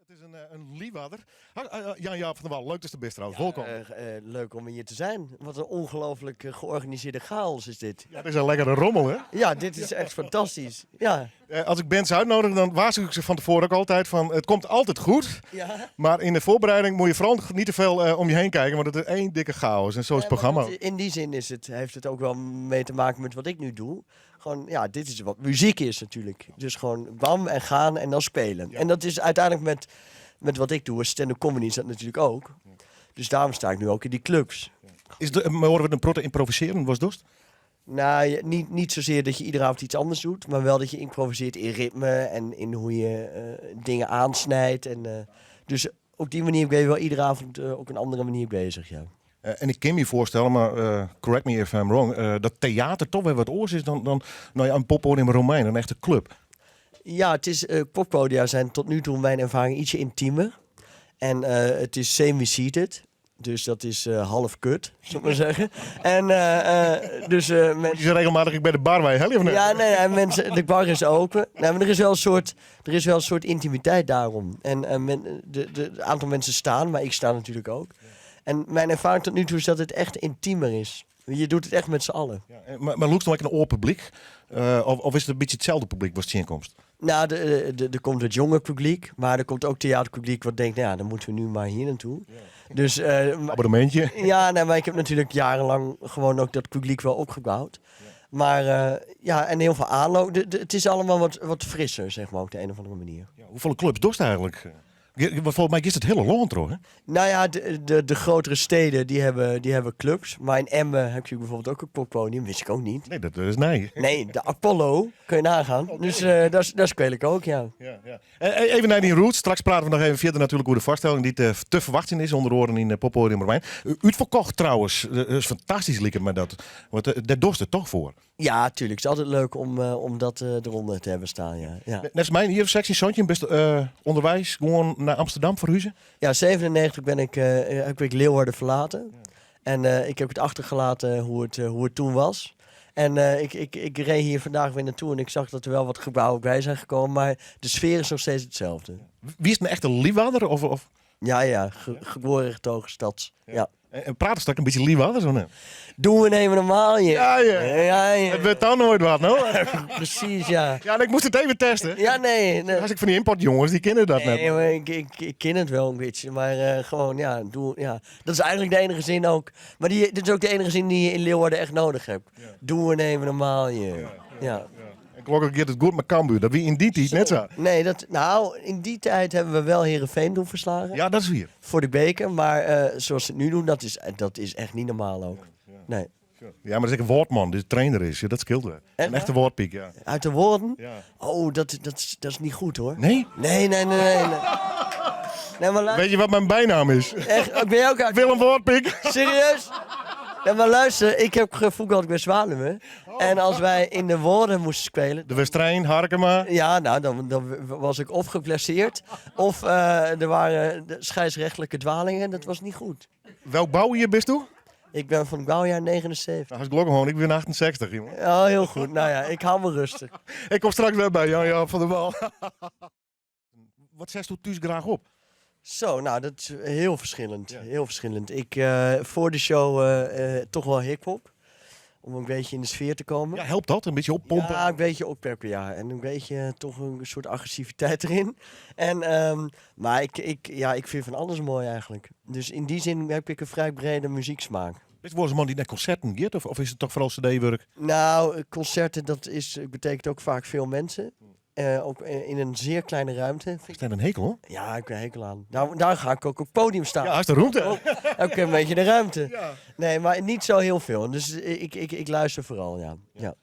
Het is in Liwwadder. Jan Jaap van der Wal, leuk dat je er bent trouwens. Welkom. Leuk om hier te zijn. Wat een ongelooflijk georganiseerde chaos is dit. Ja, het is een lekkere rommel, hè? Ja, dit is echt fantastisch. Ja. Als ik bands uitnodig, dan waarschuw ik ze van tevoren ook altijd van: het komt altijd goed. Maar in de voorbereiding moet je vooral niet te veel om je heen kijken, want het is één dikke chaos. En zo is het Ja, maar programma. In die zin heeft het ook wel mee te maken met wat ik nu doe. Gewoon, ja, dit is wat muziek is natuurlijk. Dus gewoon bam en gaan en dan spelen. En dat is uiteindelijk met wat ik doe, als stand-up comedy is dat natuurlijk ook. Dus daarom sta ik nu ook in die clubs. Maar horen we een protte improviseren, was dorst? Nou, niet zozeer dat je iedere avond iets anders doet, maar wel dat je improviseert in ritme en in hoe je dingen aansnijdt. En dus op die manier ben je wel iedere avond op een andere manier bezig, ja. En ik kan me voorstellen, maar correct me if I'm wrong, dat theater toch weer wat oars is dan, nou ja, een poppodium Romein, een echte club. Ja, poppodia zijn tot nu toe mijn ervaring ietsje intiemer. En het is semi-seated. Dus dat is half kut, zal ik maar zeggen. En dus Moet je ze regelmatig bij de bar bij, hè, of niet? Ja, nee, nee, mensen, de bar is open. Nee, maar er is wel een soort intimiteit daarom. En het aantal mensen staan, maar ik sta natuurlijk ook. En mijn ervaring tot nu toe is dat het echt intiemer is. Je doet het echt met z'n allen. Ja, maar loopt het nog een oar publiek? Of is het een beetje hetzelfde publiek wat het komt? Nou, er komt het jonge publiek, maar er komt ook theaterpubliek wat denkt: nou ja, dan moeten we nu maar hier naartoe. Dus, maar Abonnementje? Ja, nee, maar ik heb natuurlijk jarenlang gewoon ook dat publiek wel opgebouwd. Maar ja, en heel veel aanloop. Het is allemaal wat frisser, zeg maar, op de een of andere manier. Ja, hoeveel clubs dorst eigenlijk? Volgens mij is het hele land, hoor, hè? Nou ja, de grotere steden die hebben clubs. Maar in Emmen heb je bijvoorbeeld ook een poppodium. Wist ik ook niet. Nee, dat is nee. Nee, de Apollo, kun je nagaan. Dus daar speel ik ook, ja. Ja. Even naar die roots. Straks praten we nog even verder natuurlijk over de vaststelling die te verwachten is onder oren in Poppodium Romein. Uitverkocht trouwens. Dat is fantastisch, lieke, maar dat. Want daar dorst het toch voor. Ja, tuurlijk. Het is altijd leuk om dat eronder te hebben staan, ja. Ja. Net als mij hier, sectie Sontje, best onderwijs, gewoon naar Amsterdam verhuizen? Ja, 97 heb ik Leeuwarden verlaten. En ik heb het achtergelaten hoe het toen was. En ik reed hier vandaag weer naartoe en ik zag dat er wel wat gebouwen bij zijn gekomen. Maar de sfeer is nog steeds hetzelfde. Wie is een echte Liwwadder? Of? Ja, geboren getogen stads. Ja. En praten straks een beetje Liwwadder zo net? Doen we nemen normaal, je. Ja. Ja. Het werd dan nooit wat, nou. Precies, ja. Ja, en ik moest het even testen. Ja, nee. Als ik van die importjongens, die kennen dat Nee, net. maar ik ken het wel een beetje. Maar gewoon, ja, doe, ja. Dat is eigenlijk de enige zin ook. Maar dit is ook de enige zin die je in Leeuwarden echt nodig hebt. Doen we nemen normaal, je. Ja. En gelukkig gaat het goed met Cambuur. Dat wie in die tijd net zo. Nee, dat, nou, in die tijd hebben we wel Heerenveen toen verslagen. Ja, dat is weer. Voor de beker, maar zoals ze het nu doen, dat is echt niet normaal ook. Nee. Ja, maar dat is een woordman, die de trainer is. Ja, dat scheelt wel. Echt Een echte waar? woordpiek, ja. Uit de woorden? Ja. Oh, dat is niet goed, hoor. Nee? Nee. Nee, maar Weet je wat mijn bijnaam is? Echt? Oh, ben jij ook uit Willem Woordpiek. Serieus? Nee, maar luister, ik heb gevoetbald bij Zwaluwe. En als wij in de woorden moesten spelen... De Westrein, Harkema. Ja, nou, dan was ik of geblesseerd... of er waren de scheidsrechtelijke dwalingen. Dat was niet goed. Welk bouwjaar bist u? Ik ben van bouwjaar 79. Nou, als ik gewoon, ik ben 68, jongen. Oh, heel goed. Nou ja, ik hou me rustig. Ik kom straks weer bij Jan-Jaap van der Wal. Wat zet u thuis graag op? Zo, nou, dat is heel verschillend. Heel verschillend. Ik, voor de show toch wel hip-hop. Om een beetje in de sfeer te komen. Ja, helpt dat? Een beetje oppompen? Ja, een beetje oppeppen, ja. En een beetje toch een soort agressiviteit erin. En, maar ja, ik vind van alles mooi eigenlijk. Dus in die zin heb ik een vrij brede muzieksmaak. Is het een man die naar concerten gaat of is het toch vooral cd-werk? Nou, concerten, dat betekent ook vaak veel mensen. Ook in een zeer kleine ruimte. Is dat een hekel, hoor? Ja, ik heb een hekel aan. Daar ga ik ook op het podium staan. Ja, is de ruimte. Oh, ook een beetje de ruimte. Nee, maar niet zo heel veel. Dus ik luister vooral, ja. Ja.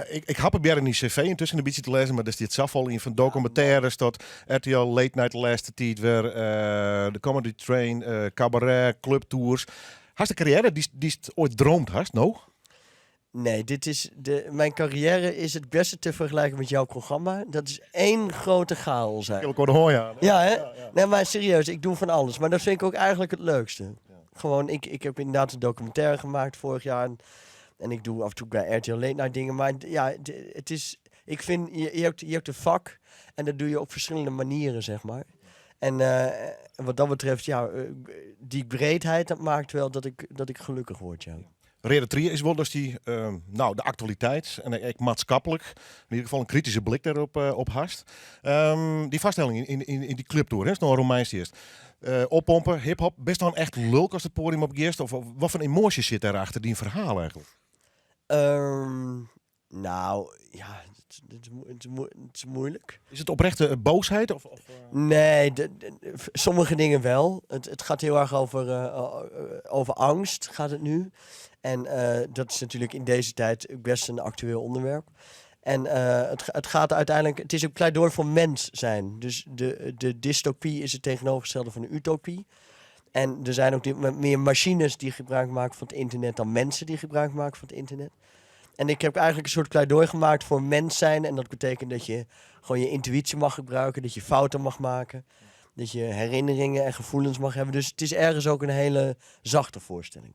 Ik heb het in die cv intussen een beetje te lezen, maar dat is dit zafval in van documentaires tot RTL Late Night laatste tijd weer, de Comedy Train, cabaret, clubtours. Hast de carrière die is ooit droomt, hast, no? Nee, mijn carrière is het beste te vergelijken met jouw programma. Dat is één grote chaos eigenlijk. Ik hoor de hooi aan, hè? Ja, hè? Ja. Nee, maar serieus, ik doe van alles. Maar dat vind ik ook eigenlijk het leukste. Gewoon, ik heb inderdaad een documentaire gemaakt vorig jaar. En ik doe af en toe bij RTL Late Night dingen. Maar ja, het is, ik vind, je hebt een vak en dat doe je op verschillende manieren, zeg maar. En wat dat betreft, ja, die breedheid, dat maakt wel dat ik gelukkig word, ja. Reade Trie is wol dat dy, nou, de aktualiteit en ek maatskiplik, yn ieder gefal in krityske blik dêrop op hast. Dy foarstelling yn dy clubtour, hè, is noch Romeins earst. Oppompe, hiphop, bist dan echt lulk ast it poadium op giest? Of wat foar emoasje sit dêr achter dyn ferhaal eigentlik? Nou, ja, het is moeilijk. Is it oprechte boosheid? Of? Nee, sommige dingen wel. Het gaat heel erg over angst, gaat het nu. En dat is natuurlijk in deze tijd best een actueel onderwerp. En het gaat uiteindelijk, het is een pleidooi voor mens zijn. Dus de dystopie is het tegenovergestelde van de utopie. En er zijn ook op dit moment meer machines die gebruik maken van het internet dan mensen die gebruik maken van het internet. En ik heb eigenlijk een soort pleidooi gemaakt voor mens zijn. En dat betekent dat je gewoon je intuïtie mag gebruiken, dat je fouten mag maken, dat je herinneringen en gevoelens mag hebben. Dus het is ergens ook een hele zachte voorstelling.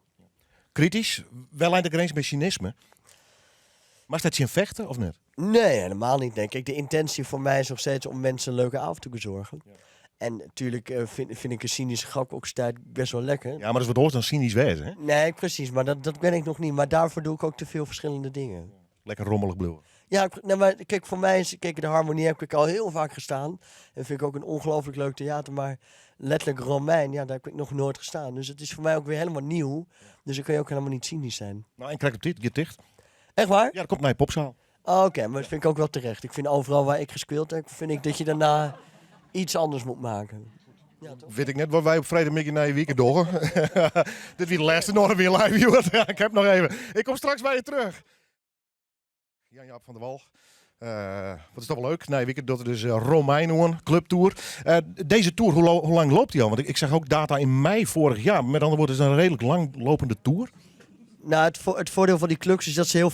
Kritisch, wel aan de grens met cynisme. Maar is dat je vechten of niet? Nee, helemaal niet, denk ik. De intentie voor mij is nog steeds om mensen een leuke avond te bezorgen. En natuurlijk vind ik een cynische grap ook altijd best wel lekker. Ja, maar dat is wat hoort dan cynisch wezen, hè? Nee, precies. Maar dat ben ik nog niet. Maar daarvoor doe ik ook te veel verschillende dingen. Lekker rommelig bliuwe. Ja, nee, maar kijk, voor mij is... Kijk, de Harmonie heb ik al heel vaak gestaan. En vind ik ook een ongelooflijk leuk theater. Maar letterlijk Romein, ja, daar heb ik nog nooit gestaan. Dus het is voor mij ook weer helemaal nieuw. Dus dan kun je ook helemaal niet cynisch zijn. Nou, en krijg op dit, get dicht. Echt waar? Ja, dat komt naar je popzaal. Oh, oké, maar dat vind ik ook wel terecht. Ik vind overal waar ik gespeeld heb, vind ik dat je daarna iets anders moet maken. Ja, toch? Weet ik net wat wij op vrijdag naar je weekend doen. Dit wie de laatste nog weer live, joh. Ja, ik heb nog even. Ik kom straks bij je terug. Jan-Jaap van der Wal. Wat is toch wel leuk? Nee, weekend dat er dus Romein hoor, clubtour. Deze tour, hoe lang loopt die al? Want ik zag ook data in mei vorig jaar. Met andere woorden, het is een redelijk lang lopende tour. Nou, het voordeel van die clubs is dat ze heel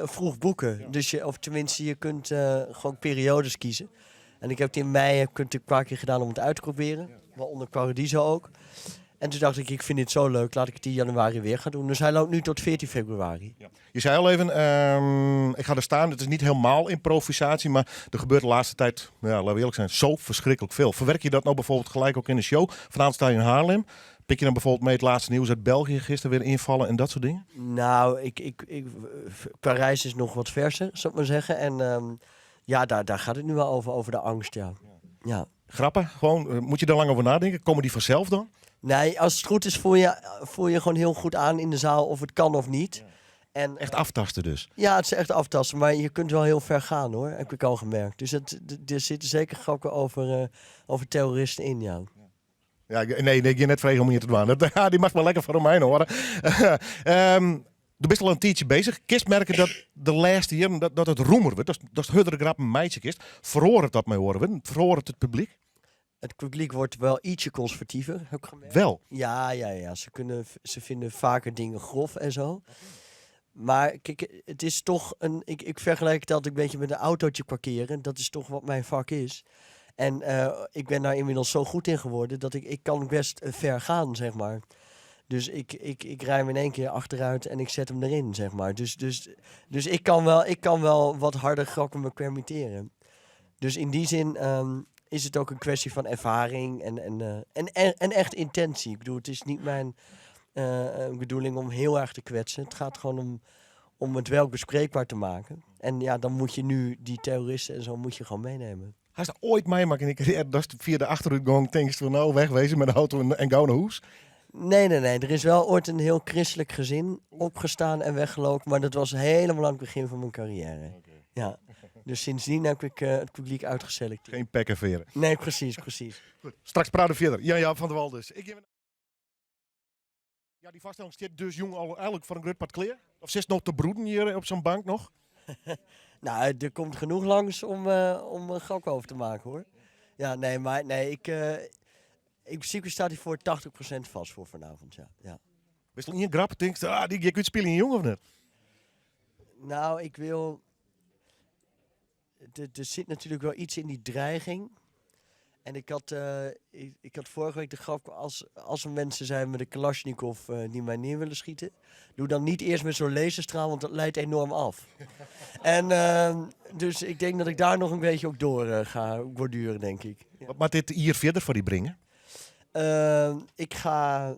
vroeg boeken. Dus je, of tenminste, je kunt gewoon periodes kiezen. En ik heb het in mei heb ik het een paar keer gedaan om het uit te proberen. Waaronder Paradiso ook. En toen dacht ik, ik vind dit zo leuk, laat ik het in januari weer gaan doen. Dus hij loopt nu tot 14 februari. Ja. Je zei al even, ik ga er staan. Het is niet helemaal improvisatie, maar er gebeurt de laatste tijd, laten we eerlijk zijn, zo verschrikkelijk veel. Verwerk je dat nou bijvoorbeeld gelijk ook in de show? Vanavond sta je in Haarlem. Pik je dan bijvoorbeeld mee het laatste nieuws uit België gisteren weer invallen en dat soort dingen? Nou, Parijs is nog wat verser, zou ik maar zeggen. En ja, daar gaat het nu wel over, over de angst, ja. Ja. Grappen, gewoon, moet je daar lang over nadenken? Komen die vanzelf dan? Nee, als het goed is voel je gewoon heel goed aan in de zaal of het kan of niet. Echt aftasten dus? Ja, het is echt aftasten, maar je kunt wel heel ver gaan hoor, heb ik al gemerkt. Dus er zitten zeker grappen over terroristen in, ja. Ja, nee, nee, ik je net vragen om hier te doen. Dat, ja, die mag wel lekker van Romein horen. Du bist al een tijdje bezig. Kist merken dat de laatste jaren dat het roemer wordt. Dat is hurdere grap een meisje kist. Verhoort dat mij horen? Verhoort het publiek? Het publiek wordt wel ietsje conservatiever, heb ik gemerkt. Wel? Ja, ja, ja. Ze vinden vaker dingen grof. Maar kijk, het is toch een... Ik vergelijk het altijd een beetje met een autootje parkeren. Dat is toch wat mijn vak is. En ik ben daar inmiddels zo goed in geworden dat ik kan best ver gaan. Dus ik rij hem in één keer achteruit en ik zet hem erin. Dus ik kan wel wat harder grappen me permitteren. Dus in die zin is het ook een kwestie van ervaring en echt intentie. Het is niet mijn bedoeling om heel erg te kwetsen. Het gaat gewoon om het wel bespreekbaar te maken. En dan moet je nu die terroristen en zo moet je gewoon meenemen. Hij is er ooit meemaken in de carrière, dat is via de achteruitgang, denk ik, nou wegwezen met de auto en gauw naar huis? Nee, nee, nee. Er is wel ooit een heel christelijk gezin opgestaan en weggelopen, maar dat was helemaal aan het begin van mijn carrière. Ja. Dus sindsdien heb ik het publiek uitgeselecteerd. Geen pek en veren. Nee, precies, precies. Goed, straks praten we verder. Jan-Jaap van der Wal dus. Ik geef Ja, die vaststelling zit dus jong al eigenlijk voor een groot part kleer. Of zit het nog te broeden hier op zo'n bank nog? Nou, er komt genoeg langs om een gok over te maken, hoor. Ja, nee, maar nee, ik in principe staat hij voor 80% vast voor vanavond, ja. Ja. Wist je niet een grap? Denk je, die je kunt spelen in jong of niet? Nou, ik wil... Er zit natuurlijk wel iets in die dreiging. En ik had vorige week de grap, als er mensen zijn met een Kalashnikov die mij neer willen schieten, doe dan niet eerst met zo'n laserstraal, want dat leidt enorm af. En dus ik denk dat ik daar nog een beetje ook door ga borduren, denk ik. Ja. Wat moat dit jier fierder foar dy bringe? Ik ga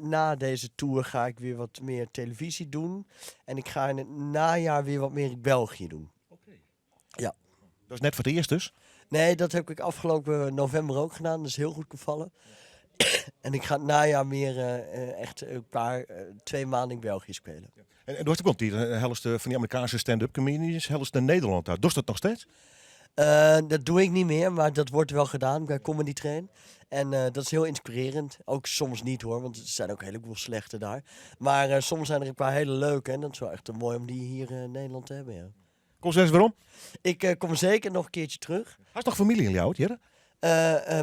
na deze tour ga ik weer wat meer televisie doen. En ik ga in het najaar weer wat meer in België doen. Ja. Dat is net foar it earst dus? Nee, dat heb ik afgelopen november ook gedaan. Dat is heel goed bevallen. En ik ga het najaar meer echt een paar, 2 maanden in België spelen. Ja. En do hast ek wol in tiid, hellest fan dy Amerikaanske stand-up comedians, hellest nei Nederlân ta. Dochst dat noch steeds? Dat doe ik niet meer, maar dat wordt wel gedaan bij Comedy Train. En dat is heel inspirerend. Ook soms niet hoor, want er zijn ook een heleboel slechte daar. Maar soms zijn er een paar hele leuke en dat is wel echt mooi om die hier in Nederland te hebben. Ja. Komst ris werom? Ik kom zeker nog een keertje terug. Hast noch famylje yn Ljouwert, hjir?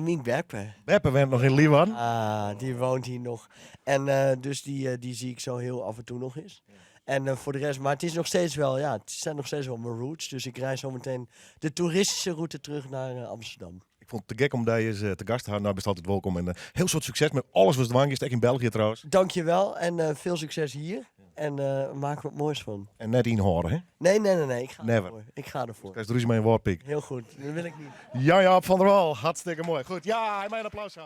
Myn beppe. Beppe wennet noch yn Liwan? Ah, die woont hier nog. En dus die zie ik zo heel af en toe nog eens. En voor de rest, maar het is nog steeds wel, ja, het zijn nog steeds wel mijn roots. Dus ik reis zo meteen de toeristische route terug naar Amsterdam. Ik fûn it te gek om dy ris te gast te hawwen. No, bist altyd wolkom. En hiel soad sukses mei alles watst dwaan giest, ek yn België trouwens. Dankjewel en veel succes hier. En maak er wat moois van. En net ynhâlde, hè? Nee, nee, nee, nee. Ik ga Never. ervoor. Ik ga ervoor. Krijst rúzje mei in Wâldpyk. Heel goed, dat wil ik niet. Jan-Jaap van der Wal, hartstikke moai. Goed, ja, mei in applaus.